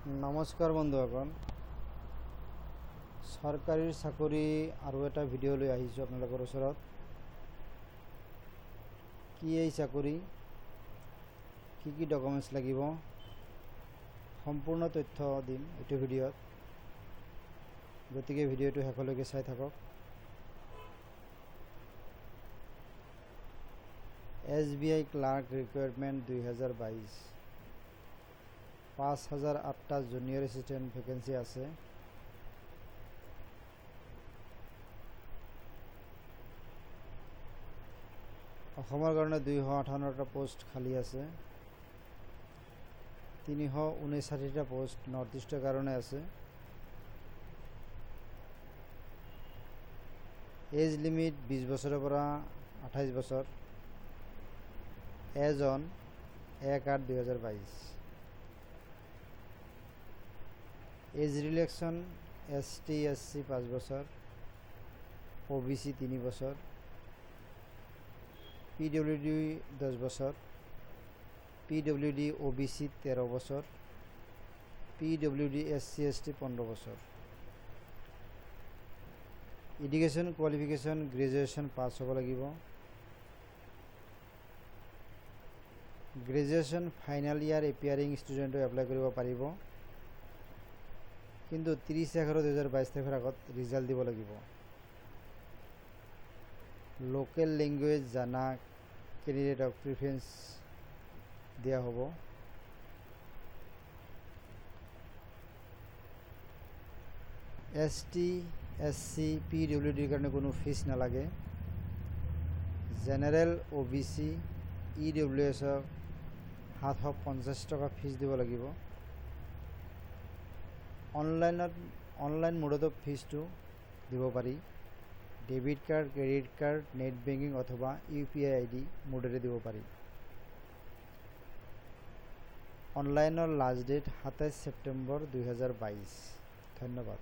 নমস্কাৰ বন্ধুসকল, চৰকাৰী চাকৰি আৰু এটা ভিডিঅ' লৈ আহিছোঁ আপোনালোকৰ ওচৰত। কি এই চাকৰি, কি কি ডকুমেণ্টছ লাগিব, সম্পূৰ্ণ তথ্য দিম এইটো ভিডিঅ'ত। গতিকে ভিডিঅ'টো শেষলৈকে চাই থাকক। এছবিআই ক্লাৰ্ক ৰিক্ৰুইটমেণ্ট 2022, 5008টা জুনিয়ৰ এছিষ্টেণ্ট ভেকেঞ্চি আছে। অসমৰ কাৰণে 258টা পোষ্ট খালী আছে। 359টা পোষ্ট নৰ্থ ইষ্টৰ কাৰণে আছে। এজ লিমিট 20 বছৰৰ পৰা 28 বছৰ। Age on 1/8/2022। As relaxation ST, SC 5 বছৰ, অ' বি চি 3 বছৰ, পি ডব্লিউ ডি 10 বছৰ, P W D O' B C 13 বছৰ, P W D S C, S T 15 বছৰ। এডুকেশ্যন কোৱালিফিকেশ্যন গ্ৰেজুৱেশ্যন পাছ হ'ব লাগিব। গ্ৰেজুৱেশ্যন ফাইনেল ইয়াৰ এপিয়াৰিং ষ্টুডেণ্টেও apply কৰিব পাৰিব, কিন্তু 30/11/2022 তাৰিখৰ আগত ৰিজাল্ট দিব লাগিব। লোকেল লেংগুৱেজ জানা কেণ্ডিডেটক প্ৰিফাৰেঞ্চ দিয়া হ'ব। S T, S C, P W ডিৰ কাৰণে কোনো ফিজ নালাগে। জেনেৰেল, অ' বি চি, ই ডব্লিউ এছক 750 টকা ফিজ দিব লাগিব। অনলাইন মোডতো ফিজটো দিব পাৰি। Debit card, credit card, net banking অথবা ইউ পি আই আই ডি মোডেৰে দিব পাৰি। অনলাইনৰ লাষ্ট ডেট 27 ছেপ্টেম্বৰ 2022। ধন্যবাদ।